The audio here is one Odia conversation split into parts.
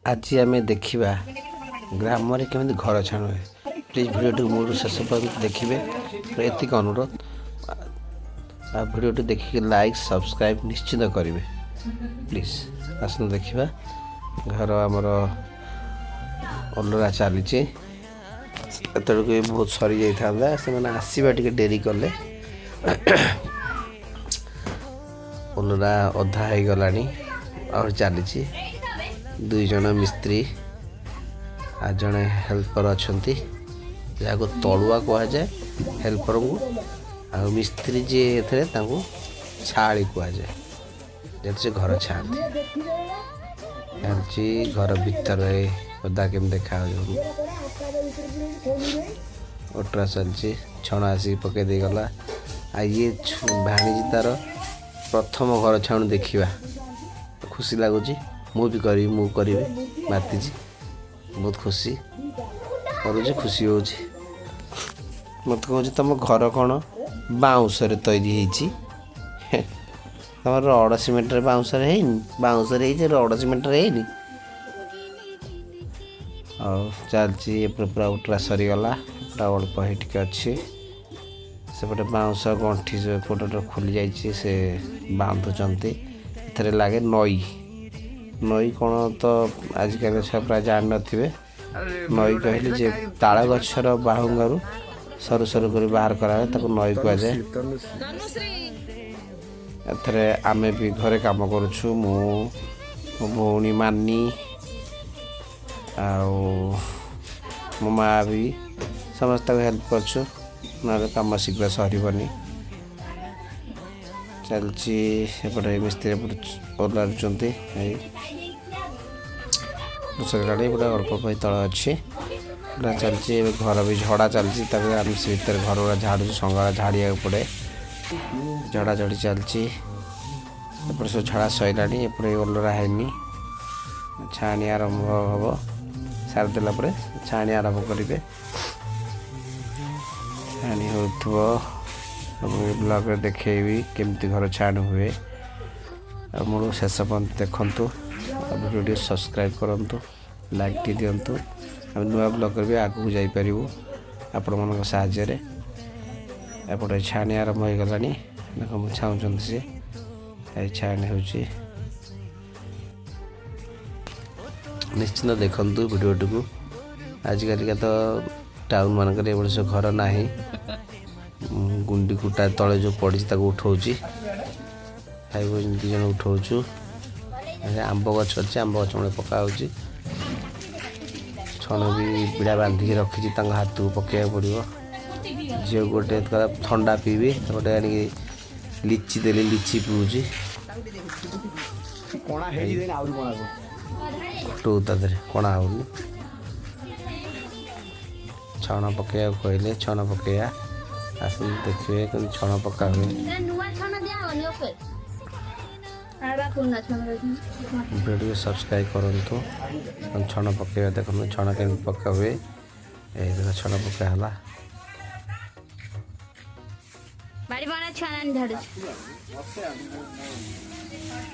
ଆଜି ଆମେ ଦେଖିବା ଗ୍ରାମରେ କେମିତି ଘର ଛାଣ ହୁଏ। ପ୍ଲିଜ୍ ଭିଡ଼ିଓଟିକୁ ମୂଳରୁ ଶେଷ ପର୍ଯ୍ୟନ୍ତ ଦେଖିବେ, ଏତିକି ଅନୁରୋଧ। ଆଉ ଭିଡ଼ିଓଟି ଦେଖିକି ଲାଇକ୍, ସବସ୍କ୍ରାଇବ୍ ନିଶ୍ଚିତ କରିବେ ପ୍ଲିଜ୍। ଆସନ୍ତୁ ଦେଖିବା, ଘର ଆମର ଅଲଗା ଚାଲିଛି। ଏତେବେଳକୁ ବି ବହୁତ ସରିଯାଇଥାନ୍ତା, ସେମାନେ ଆସିବା ଟିକେ ଡେରି କଲେ। ଅଲଗା ଅଧା ହେଇଗଲାଣି, ଆହୁରି ଚାଲିଛି। ଦୁଇ ଜଣ ମିସ୍ତ୍ରୀ ଆଉ ଜଣେ ହେଲ୍ପର ଅଛନ୍ତି, ଯାହାକୁ ତଳୁଆ କୁହାଯାଏ ହେଲ୍ପରଙ୍କୁ, ଆଉ ମିସ୍ତ୍ରୀ ଯିଏ ଏଥିରେ ତାଙ୍କୁ ଛାଳି କୁହାଯାଏ, ଯେହେତୁ ସେ ଘର ଛାଆନ୍ତି। ଚାଲିଛି ଘର ଭିତରେ ଓଦା କେମିତି ଦେଖାଯାଉଛି। ଓଟରା ଚାଲିଛି, ଛଣ ଆସିକି ପକେଇ ଦେଇଗଲା। ଆଉ ଇଏ ଭାଣିଜୀ ତାର ପ୍ରଥମ ଘର ଛାଉଣି ଦେଖିବା ଖୁସି ଲାଗୁଛି। ମୁଁ ବି କରିବି, ମୁଁ କରିବି, ମାତିଛି, ବହୁତ ଖୁସି କରୁଛି, ଖୁସି ହେଉଛି। ମୋତେ କହୁଛି, ତମ ଘର କ'ଣ ବାଉଁଶରେ ତୈରି ହେଇଛି? ତମର ରଡ଼ ସିମେଣ୍ଟରେ ବାଉଁଶରେ ହେଇନି? ବାଉଁଶରେ ହେଇଛି, ରଡ଼ ସିମେଣ୍ଟରେ ହେଇନି। ଆଉ ଚାଲିଛି, ଏପଟେ ପୁରା ଉଟରା ସରିଗଲା, ପୁରା ଅଳ୍ପ ହେଇ ଟିକେ ଅଛି। ସେପଟେ ବାଉଁଶ ଗଣ୍ଠି ସେ କୋଟରେ ଖୋଲି ଯାଇଛି, ସେ ବାନ୍ଧୁଛନ୍ତି। ଏଥିରେ ଲାଗେ ନଈ। ନଈ କ'ଣ ତ ଆଜିକାଲି ଛୁଆ ପ୍ରାୟ ଜାଣିନଥିବେ। ନଈ କହିଲେ ଯେ ତାଳ ଗଛର ବାହୁଙ୍ଗାରୁ ସରୁ ସରୁ କରି ବାହାର କରାହୁଏ, ତାକୁ ନଈ କୁହାଯାଏ। ଏଥିରେ ଆମେ ବି ଘରେ କାମ କରୁଛୁ, ମୁଁ, ମୋ ଭଉଣୀ ମାନି ଆଉ ମୋ ମା ବି, ସମସ୍ତେ ତାକୁ ହେଲ୍ପ କରୁଛୁ, ନହେଲେ କାମ ଶୀଘ୍ର ସରିବନି। ଚାଲିଛି, ଏପଟେ ମିସ୍ତ୍ରୀ ଏପଟେ ଓଲାରୁଛନ୍ତି। ଏଇ ସରିଗଲାଣି, ଏପଟେ ଅଳ୍ପ ପାଇଁ ତଳ ଅଛି, ପୁରା ଚାଲିଛି। ଏବେ ଘର ବି ଝଡ଼ା ଚାଲିଛି, ତାପରେ ଆମେ ସେ ଭିତରେ ଘର ଗୁଡ଼ା ଝାଡ଼ୁଛୁ, ସଙ୍ଗାଳ ଝାଡ଼ିବାକୁ ପଡ଼େ। ଝଡ଼ା ଝଡ଼ି ଚାଲିଛି, ଏପଟେ ସବୁ ଝଡ଼ା ସରିଲାଣି, ଏପଟେ ଓଲରା ହେଇନି। ଛାଣି ଆରମ୍ଭ ହେବ, ସାରିଦେଲା ପରେ ଛାଣି ଆରମ୍ଭ କରିବେ। ଛାଣି ହେଉଥିବ, ଆପଣଙ୍କୁ ବ୍ଲଗ୍ରେ ଦେଖେଇବି କେମିତି ଘର ଛାଣି ହୁଏ। ଆଉ ମୋର ଶେଷ ପର୍ଯ୍ୟନ୍ତ ଦେଖନ୍ତୁ ଆଉ ଭିଡ଼ିଓ ଟିକେ ସବସ୍କ୍ରାଇବ୍ କରନ୍ତୁ, ଲାଇକ୍ ଟିକେ ଦିଅନ୍ତୁ। ଆମେ ନୂଆ ବ୍ଲଗ୍ରେ ବି ଆଗକୁ ଯାଇପାରିବୁ ଆପଣମାନଙ୍କ ସାହାଯ୍ୟରେ। ଏପଟେ ଛାଣି ଆରମ୍ଭ ହେଇଗଲାଣି, ଦେଖ ମୁଁ ଛାଉଁଛନ୍ତି ସିଏ। ଏଇ ଛାଣି ହେଉଛି। ନିଶ୍ଚିନ୍ତ ଦେଖନ୍ତୁ ଭିଡ଼ିଓଟିକୁ। ଆଜିକାଲିକା ତ ଟାଉନ୍ ମାନଙ୍କରେ ଏଭଳି ସବୁ ଘର ନାହିଁ। ଗୁଣ୍ଡି କୁଟା ତଳେ ଯେଉଁ ପଡ଼ିଛି ତାକୁ ଉଠଉଛି, ଭାଇ ଭଉଣୀ ଦୁଇ ଜଣ ଉଠଉଛୁ। ଆମ୍ବ ଗଛ ଅଛି, ଆମ୍ବ ଗଛ ମୂଳେ ପକା ହେଉଛି। ଛଣ ବି ବିଡ଼ା ବାନ୍ଧିକି ରଖିଛି, ତାଙ୍କ ହାତକୁ ପକେଇବାକୁ ପଡ଼ିବ। ଝିଅ ଗୋଟେ ଥଣ୍ଡା ପିଇବି, ଗୋଟେ ଆଣିକି ଲିଚି ଦେଲି, ଲିଚି ପିଉଛି। କଣା ହେଇଛି, ଆହୁରି କଣା। ଟୁ ତା ଦେହରେ କଣା ହେଉନି। ଛଣ ପକେଇବାକୁ କହିଲେ ଛଣ ପକେଇବା। ଆସନ୍ତୁ ଦେଖିବେ କେମିତି ଛଣ ପକା ହୁଏ। ନୂଆ ଛଣ ଦିଆ ହବନି, ଓକେ? ପୁରୁଣା ଛଣ। ଭିଡ଼ିଓ ସବସ୍କ୍ରାଇବ୍ କରନ୍ତୁ। ଛଣ ପକେଇବା ଦେଖନ୍ତୁ, ଛଣ କେମିତି ପକା ହୁଏ। ଏଇ ଦେଖ, ଛଣ ପକା ହେଲା।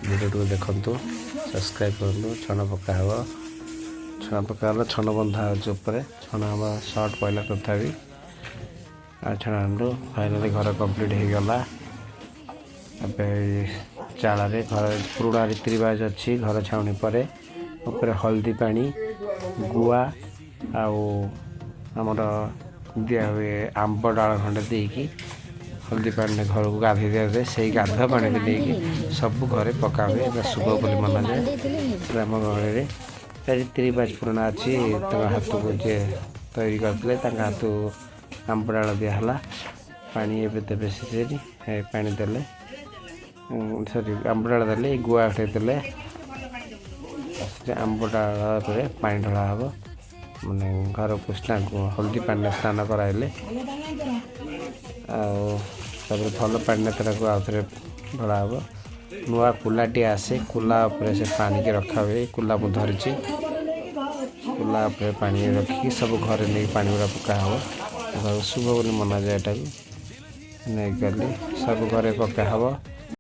ଭିଡ଼ିଓଟିକୁ ଦେଖନ୍ତୁ, ସବସ୍କ୍ରାଇବ୍ କରନ୍ତୁ। ଛଣ ପକା ହେବ, ଛଣ ପକା ହେଲା, ଛଣ ବନ୍ଧା ହେଉଛି ଉପରେ, ଛଣ ଆମ ସର୍ଟ ପଡ଼ିଲା ତଥାପି। ଆଉ ଛଣ ଆଣିଲୁ, ଫାଇନାଲି ଘର କମ୍ପ୍ଲିଟ୍ ହେଇଗଲା। ଏବେ ଚାଳରେ ଘର, ପୁରୁଣା ରୀତିରିବାଜ ଅଛି, ଘର ଛାଉଣି ପରେ ଉପରେ ହଳଦୀ ପାଣି, ଗୁଆ ଆଉ ଆମର ଦିଆ ହୁଏ। ଆମ୍ବ ଡାଳ ଖଣ୍ଡେ ଦେଇକି ହଳଦୀ ପାଣିରେ ଘରକୁ ଗାଧୋଇ ଦିଆଯାଏ। ସେଇ ଗାଧୁଆ ପାଣିକୁ ନେଇକି ସବୁ ଘରେ ପକା ହୁଏ, ଏଟା ଶୁଭ ବୋଲି ମନାଯାଏ। ଗ୍ରାମ ଗହଳିରେ ରୀତିରିବାଜ ପୁରୁଣା ଅଛି। ତାଙ୍କ ହାତକୁ ଯିଏ ତୈରି କରିଥିଲେ ତାଙ୍କ ହାତକୁ ଆମ୍ବ ଡାଳ ଦିଆହେଲା, ପାଣି ଏବେ ଦେବେ। ସେଠି ପାଣି ଦେଲେ, ସରି, ଆମ୍ବ ଡାଳ ଦେଲେ, ଗୁଆ ଦେଲେ, ଆମ୍ବ ଡାଳ ପରେ ପାଣି ଢଳା ହେବ। ମାନେ ଘରକୁ ସ୍ନାନ, ହଳଦୀ ପାଣିରେ ସ୍ନାନ କରାଇଲେ, ଆଉ ତାପରେ ଭଲ ପାଣିରେ ତାକୁ ଆଉ ଥରେ ଢଳା ହେବ। ନୂଆ କୁଲାଟିଏ ଆସେ, କୁଲା ଉପରେ ସେ ପାଣିକି ରଖା ହୁଏ। କୁଲା ମୁଁ ଧରିଛି, କୁଲା ଉପରେ ପାଣି ରଖିକି ସବୁ ଘରେ ନେଇକି ପାଣି ଗୁଡ଼ା ପକା ହେବ। ଘରକୁ ଶୁଭ ବୋଲି ମନାଯାଏ ଏଟାକୁ। ନେଇଗଲି, ସବୁ ଘରେ ପକା ହେବ।